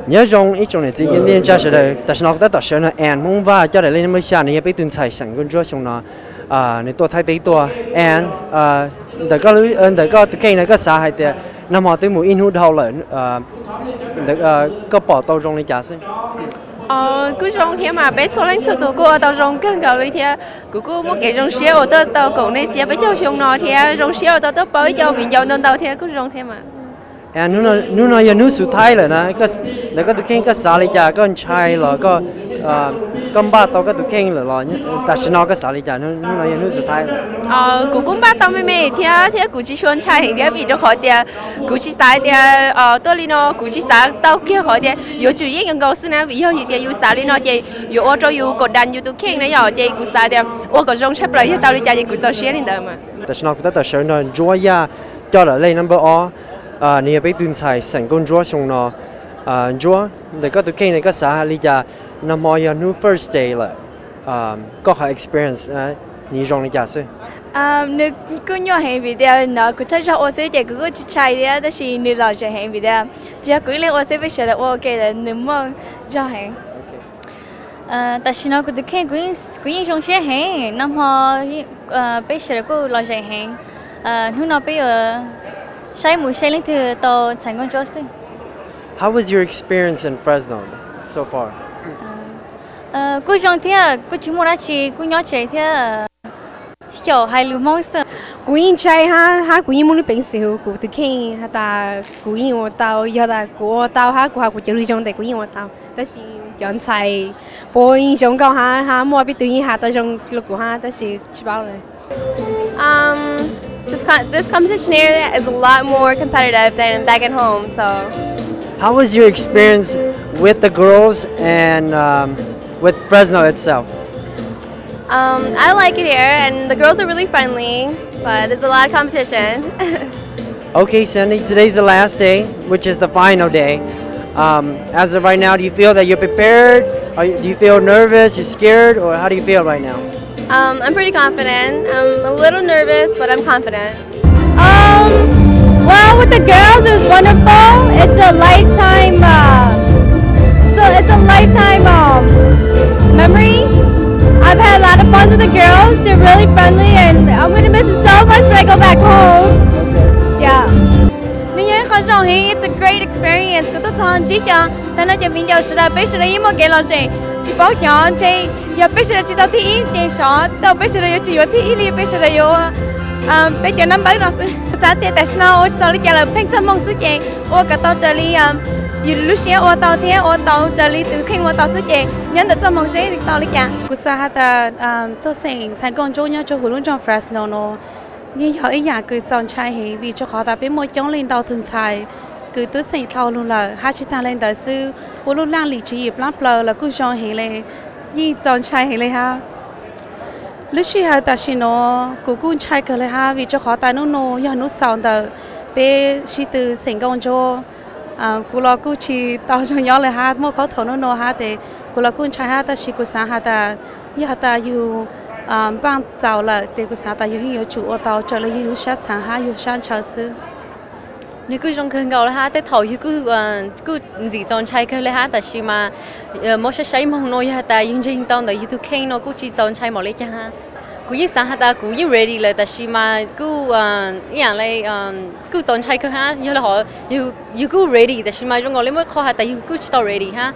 Nyob zoo ib tsoom niam txiv kwv tij neej tsa sawv daws, tam sim no kuv tab tom sawv no Ann Hmoob Vaj coj daim lej number xya, nws yog peb tug ntxhais xeem Nkauj Ntsuab xyoo no, nws tuaj Thaib teb tuaj. Ann, ntawm koj, ntawm koj tus kheej no koj xav hais tias nag hmo twb mus ib hnub dhau lawm, koj pom tau zoo li cas xwb? Kuj zoo thiab mas, peb txhua leej txhua tus kuj ua tau zoo kawg nkaus li thiab. Kuv kuj muaj kev zoo siab uas tuaj tau koom nej txhia peb caug xyoo no thiab zoo siab uas tau tuaj paub ib co viv ncaus ntau ntau thiab kuj zoo thiab mas. Hnub no yog hnub xub thaib lawm na, ntawm koj tus kheej koj xav li cas, koj ntshai los koj npaj tau koj tus kheej lawm los tam sim no koj xav li cas, hnub no yog hnub xub thaib lawm? Kuv kuj npaj tau me me thiab, thiab kuv tsis tshua ntshai heev thiab vim rau qhov tias kuv tsis xav tias tuaj li no kuv tsis xav tau kiag qhov tias yuav tsum yeej nkaus xwb na, vim yog tias yus xav li no ces yuav ua rau yus kom dam yus tus kheej na yom, ces kuv xav tias ua kom zoo tshaj plaws yog tau li cas ces kuv txaus siab li ntawd mas. Tam sim no kuv tab tom sawv nrog Ntsuab Yaj coj daim lej number ob, nws yog peb tug ntxhais xeem Nkauj Ntsuab xyoo no. Ntsuab, ntawm koj tus kheej ne koj xav li cas, nag hmo yog hnub first day lawm, koj qhov experience nws zoo li cas xwb? Nws kuj nyuaj heev vim tias no kuv thawj zaug ua xwb ces kuv kuj tsis ntshai thiab, tab sis nws lom zem heev vim tias tsis yog kuv ib leeg ua xwb, peb sawv daws ua ua ke lawm nws muaj zog heev. Tam sim no kuv tus kheej kuv yeej zoo siab heev, nag hmo peb sawv daws kuj lom zem heev. Hnub no peb yuav saib mus seb leej twg tau ntxhais Nkauj Ntsuab xwb. How was your experience in Fresno so far? Kuj zoo thiab, kuj tsis muaj dab tsi, kuj nyob tsev thiab xyaum hais lus Hmoob xwb. Kuv yeej ntshai hab, hab kuv yeej muaj lub peev xwm hu kuv tus kheej has tas kuv yeej ua tau, yog tas kuv ua tau hab kuv has kuv cov lus zoo tes kuv yeej ua tau. Tab sis cov ntxhais puab yeej zoo nkauj hab, hab muaj peb tug yeej has tau zoo dua kuv hab, tab sis tsis paub lawm. Um, this, co- this competition here is a lot more competitive than back at home, so. How was your experience with the girls and um, with Fresno itself? Um, I like it here, and the girls are really friendly, but there's a lot of competition. Okay, Sandy, today's the last day, which is the final day. Um, as of right now, do you feel that you're prepared? Are you, do you feel nervous? You scared? Or how do you feel right now? Um, I'm pretty confident. I'm a little nervous, but I'm confident. Um, well, with the girls, it was wonderful. It's a lifetime, uh, so it's a lifetime um, memory. I've had a lot of fun with the girls. They're really friendly, and I'm gonna miss them so much when I go back home. Yeah. Nws yog ib qho zoo heev, it's a great experience. Kuv tuaj txog ntsib cov tag nrho cov viv ncaus sawv daws, peb sawv daws yeej muaj kev lom zem tsis paub xyov ntshe yog peb sawv daws tsis tau thib ib ces xyov tau peb sawv daws yuav tsis yuav thib ib li, peb sawv daws yuav ua peb cov nab npawb no xwb. Kuv xav tias tam sim no ua tsis tau li cas lawm, pheej txaj muag xwb ces ua kom tau raws li yus lub siab ua tau thiab ua tau raws li tus kheej ua tau xwb ces nyob ntawm txaj muag seb tau li cas. Kuv xav has tas tuaj xeem ntxhais Nkauj Ntsuab nyob rau huv lub nroog Fresno no yeej yog ib yam kws txaus ntshai heev vim rau qhov tas peb muaj coob leej ntau tug ntxhais kws twb xeem dhau lug lawm, hab tsis taag le ntawd xwb puab lub laj lim tswv yim plaab plaws los kuj zoo heev le, yeej txaus ntshai heev le hab. Lub sij hawm tam sim no kuv kuj ntshai kawg le hab vim rau qhov tas nub nua yog nub xaus ntawm peb sib tw xeem Nkauj Ntsuab. Kuv los kuj tsis tau zoo nyob le hab, muaj khaub thaum nub nua hab tes kuv los kuj ntshai hab, tab sis kuv xav has tas yog tas yug npaaj txaus lawm tes kuv xav tas yug yeej yuav tsum ua tau raws le yug lub sab xaav hab yug sab ntshaw xwb. Nws kuj zoo kawg nkaus le hab, tej thaum yug kuj ntxim txaus ntshai kawg le hab, tab sis mas muab saib saib moog nua yog tas yug ntseeg tau ntawm yug tug kheej no kuj tsis txaus ntshai npaum le caag hab. Kuv yeej xav has tas kuv yeej ready lawm, tab sis mas kuj ib yaam le kuj txaus ntshai kawg hab, yog le hov yug kuj ready, tab sis mas zoo nkaus le muaj ib qho has tas yug kuj tsis tau ready hab.